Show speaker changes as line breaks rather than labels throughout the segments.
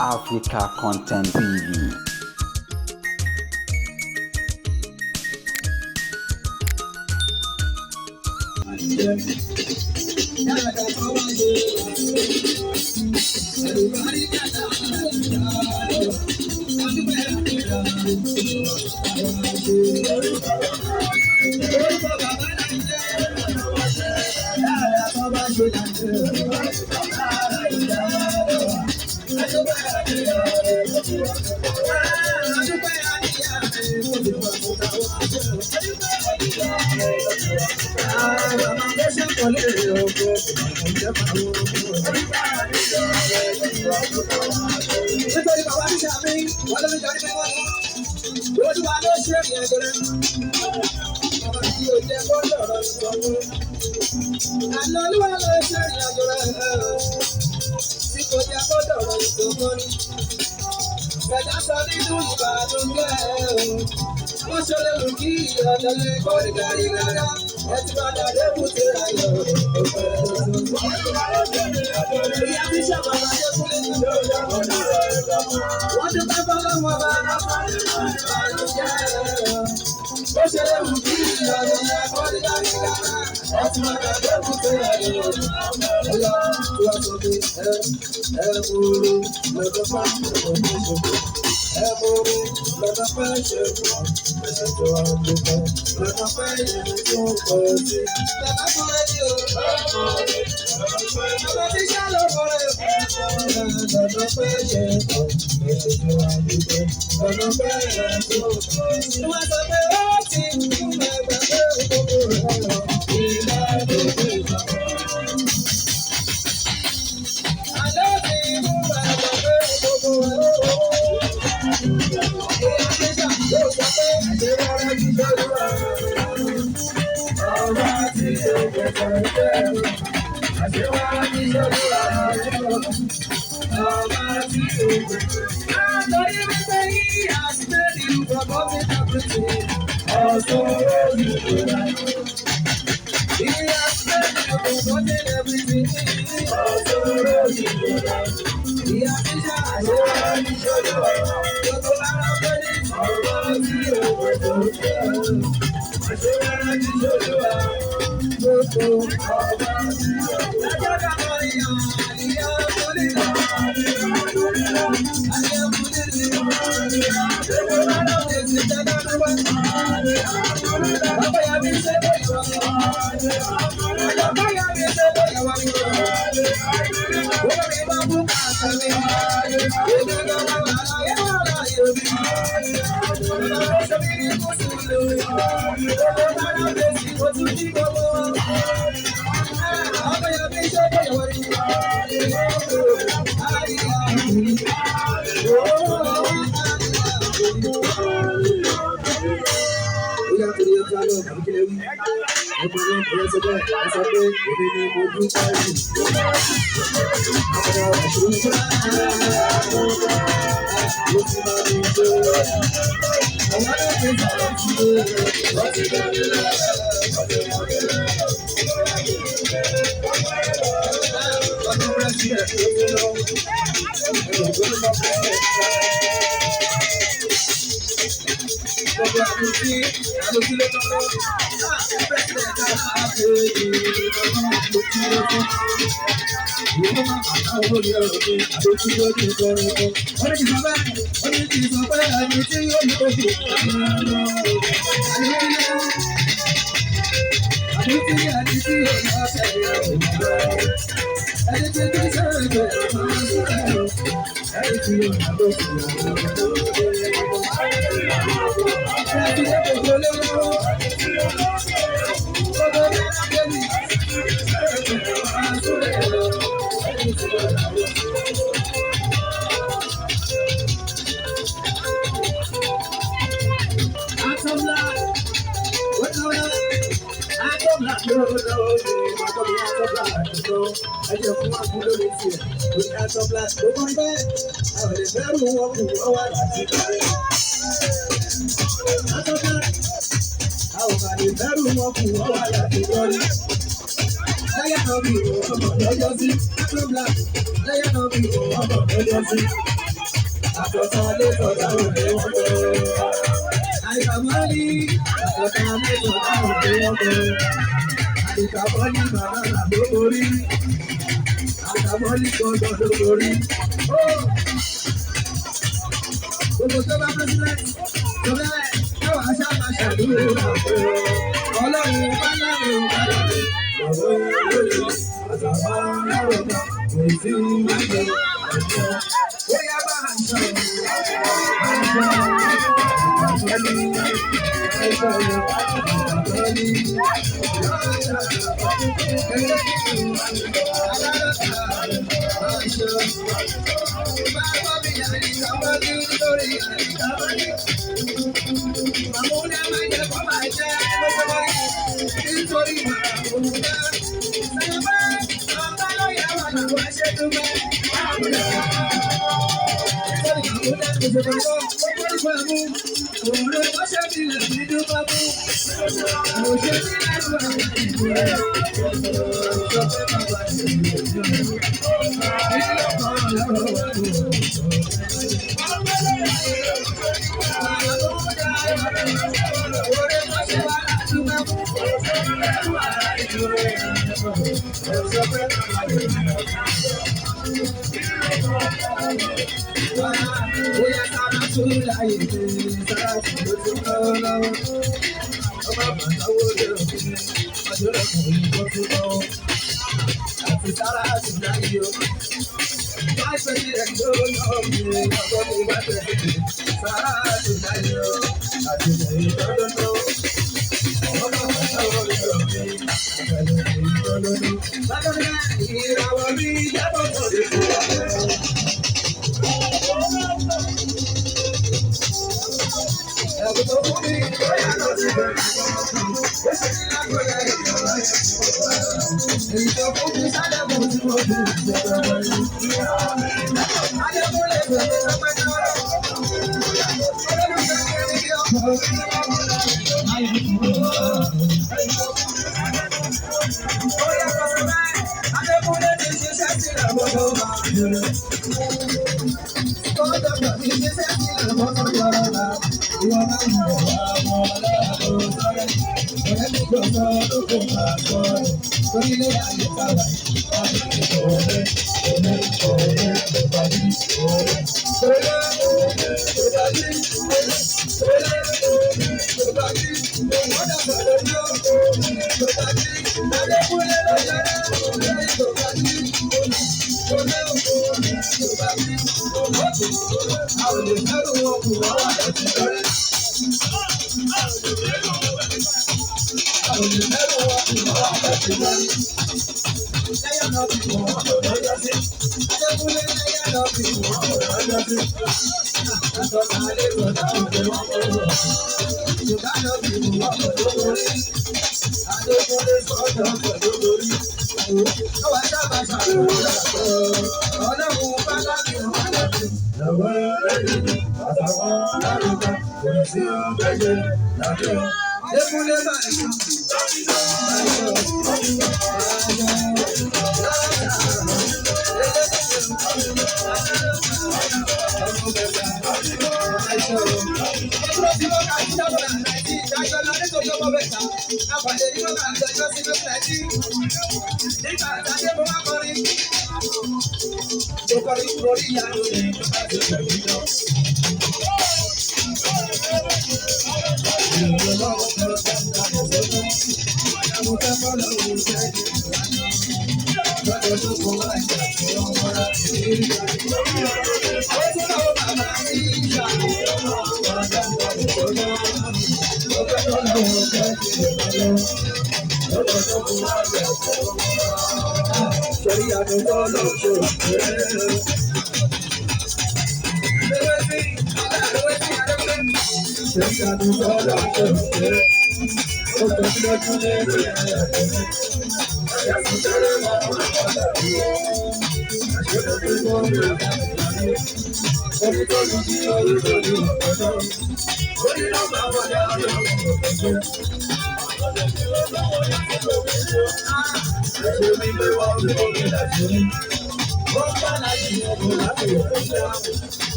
Africa Content TV.
Nítorí bàbá mi ṣàmì, wọ́n ló ń jọrí pé wọ́n ní. Olúwa ló ṣe é yẹn gẹ́rẹ́. Bàbá tí ó jẹ́ kó lọ̀rọ̀ sọ fún. Àlọ́ olúwa ló ṣe é yẹn gẹ́rẹ́. Tí kò jẹ́ kó lọ̀rọ̀ sọ fún ni. Ẹ̀dá sọ nínú ìbànújẹ́ o. Wọ́n ṣe lè wù kí ìrọ̀lẹ́ kó ní kárí rárá. Ẹ ti máa dàdé bùtẹ́ ayọ̀. Ìyá tí sábà máa dé kúlẹ̀ ní wọ́n dúpẹ́ fọlọ́wọ́ bá ó ṣe lè wù kí ìrọ̀lẹ́ kó ní kárí rárá. Ẹ ti máa dàdé bùtẹ́ ayọ̀. Ọlá tí wọ́n sọ pé ẹ múre lọ́dọ̀ fáwọn ọmọ ìṣòro. Ẹ múre lọ́dọ̀ fẹ́ ṣe fún ẹ̀ṣẹ̀ tó wà dúpẹ́ lọ́dọ̀ fẹ́ yẹn tó ń pọ̀ sí. Bàbá múre ní o. Bàbá tí ṣá ló múre. Lọ́dọ̀ fẹ́ ṣe fún ẹ̀ṣẹ̀ tó wà dúpẹ́ lọ́dọ̀ fẹ́ yẹn tó ń pọ̀ sí. Wọ́n sọ pé ó ti kú ẹgbẹ́ pé gbogbo rẹ̀ lọ. Ìgbà tó dé ìgbà. Àlọ́ ti mú ẹgbẹ́ pé gbogbo rẹ̀ lọ. Àtọ̀tàn lẹ́tọ̀ táwọn òde wọn kọ́. Àìkàmọ́lì àtọ̀tàn lẹ́tọ̀ táwọn òde wọn kọ́. Àìkàmọ́lì màmá ló borí. Àìkàmọ́lì gbọ́dọ̀ ló borí. Gbogbo tó bá president tó bẹ́ẹ̀ káwọn aṣá máa ṣàdúrà pé Ọlọ́run bá láàrin bá láàrin. Bàbá olóyè àtàwọn ọlọ́run kan kò sí ìgbẹ́ ẹ̀jẹ̀. Bóyá bá a sọ, bá a sọ, Bóyá sára tún láyé sára tún ló tún lọ́wọ́ lọ́wọ́. Ọba bàtàwọ́ lérò kí ọjọ́ ọkùnrin kó tún lọ́wọ́. Àti sára tún láyé o. Vice President ló lọ mi, ọkọ mi bá tẹ̀lé. Sára tún láyé o. Àti lẹ́yìn tọ́dún náà. Ọba bàtàwọ́ lérò kí àtẹ̀lẹ́yìn tọ́dún náà. Bákan náà, ìràwọ̀ mi jábọ̀ sọ̀rọ̀ fún wa.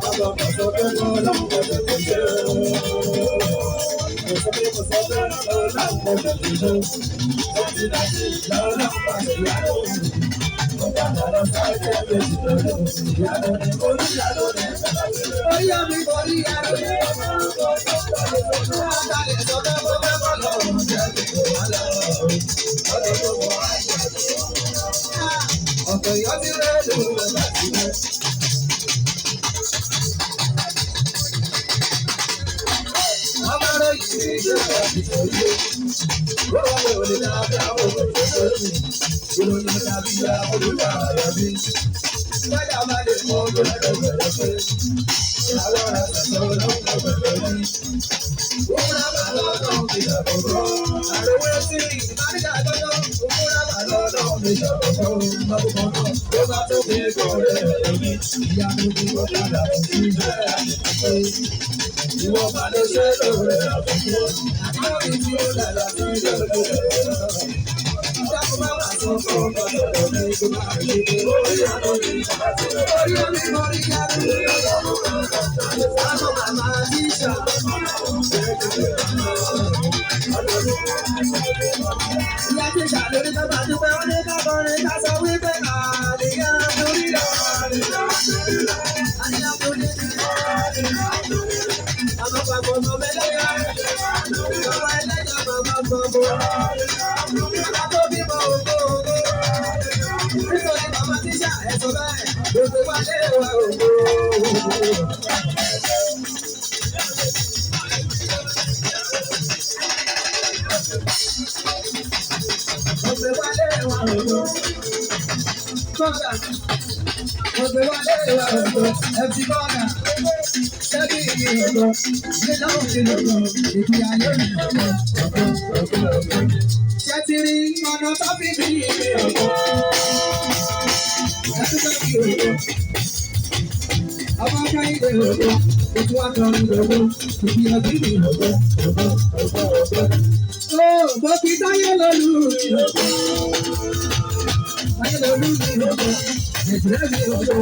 Ọlọ́mọ sọ pé ọlọ́run kò tètè ṣe. Kò sọ pé kò sọ pé ọlọ́run kò tètè ṣe. 2019 lọ́lọ́run pàṣẹ ìyanu. Ó padà lọ sáré méjì lọ́dún. Ìyanu ni oníyanu ni. Orí mi kò rí ìyanu ni. Àtàlẹ̀ sọ pé mo fẹ́ bọ́ lọ́rùn jẹ́ kí kò wá lọ. Ọdún tó wọ ayé. Ọ̀pọ̀ èèyàn ti rẹ́ lóun láti rẹ́. Ọmọ yìí ṣe ìtọ́jú. Ó wà lè olè dábẹ́ àwọn òṣèlú. Ìròyìn tàbí olùkọ́ àyàbí. Wájà máa lè mọ olùrẹ́lẹ̀ bẹ̀rẹ̀ pé. Àwọn àṣàṣọ lọ́wọ́ bẹ̀rẹ̀ ní. Òmùra máa lọ́dọ̀ mi ṣàkóso. Àròwé sí ìmáríjà gbọ́dọ̀. Òmùra máa lọ́dọ̀ mi ṣàkóso. Lọ́dún kan náà ló bá tó fi kọ́ rẹ̀ mi. Ìyá mi ti kọ́ padà sí ìjẹ́ àti ìwọ máa lọ ṣe lóore àkókò. Àbí tí ó dàgbà sí lóore. Dákun má máa sọ fún ọmọ lọ́dọ̀ mi kó máa rí i. Orí àná mi, orí omi mo rí yàrá. Àmọ́ màmá tíṣà. Ìyá tíṣà lórí bàbá dúpẹ́ wọ́n ní ká kọrin ká sọ wípé àníyá lórí àníyá lórí àmọ́ pàpọ̀ ọmọ ẹlẹ́yà. Ọmọ ẹlẹ́yà màmá gbogbo. Bàbá tó bímọ ògo ògo. Nítorí màmá tíṣà ẹ̀sọ́ bẹ́ẹ̀, gbogbo wa lé wa ògo. Gbogbo wa lé wa ògo. Kọ́ńtà. Gbogbo wa lé wa ògo. MC Kọ́ńtà. Ṣẹ́bí mi ògo. Nínú mi ògo. Ìdí ayé mi ògo. Ògo ògo ògo. Ṣé ti rí ọ̀nà tó fi bí mi ògo? Ẹtú tó fi ògo. Ọmọ Kẹ́hìndé ògo. Ètò àtọ̀run ògo. Ìdí ọdún mi ògo. Ògo ògo ògo. Ó mo fi táyé lọ́lú mi ògo. Táyé lọ́lú mi ògo. Èjìlá mi ògo.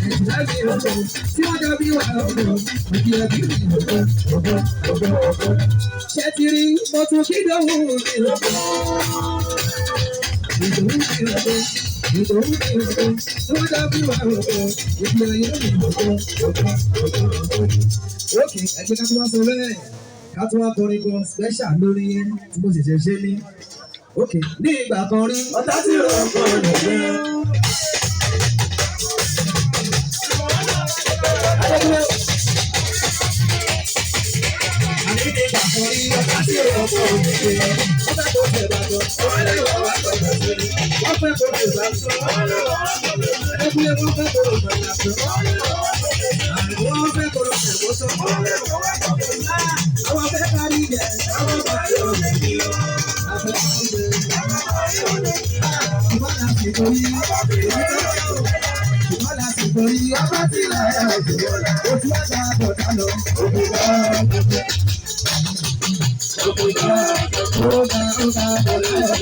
Èjìlá mi ògo. Tí wọ́n jọ bí wà ògo. Ìdí ọdún mi ògo. Ògo ògo ògo. Ṣé ti rí mo tún kí dòwú mi ògo? Ìdòwú mi ògo. Ìdòwú mi ògo. Tí wọ́n jọ bí wà ògo. Ìdí ayé mi ògo. Ògo ògo ògo. Ókè, ẹ jẹ́ ká tún wá sọ bẹ́ẹ̀. Ká tún wá kọrin gan special lórí yẹn tí mo ṣẹ̀ṣẹ̀ ṣe ní. Ókè, ní ìgbà kan rí ọ̀tá tí ò kọ́ lè gbé. Àní ní ìgbà kan rí ọ̀tá tí ò kọ́ lè gbé. Wọ́n fẹ́ kó ṣe bàtọ̀, wọ́n lè wọ́n wá gbọ̀gbọ̀ sí i. Wọ́n fẹ́ kó ṣe bàtọ̀, ẹgbẹ́ wọ́n fẹ́ kó ṣe bàtọ̀. Wọ́n fẹ́ kó ṣe bàtọ̀. Àwọn fẹ́ kárí jẹ, àwọn bá yọ̀ lẹ́yìn. Afẹ́ kárí jẹ. Ìwọ́n lásìkò yìí, ìwọ́n lásìkò yìí, ọba tí ilẹ̀ ojú àgbà bọ̀dá lọ. Òkùnkà òkùnkà òkùnkà òkùnkà òkùnkà.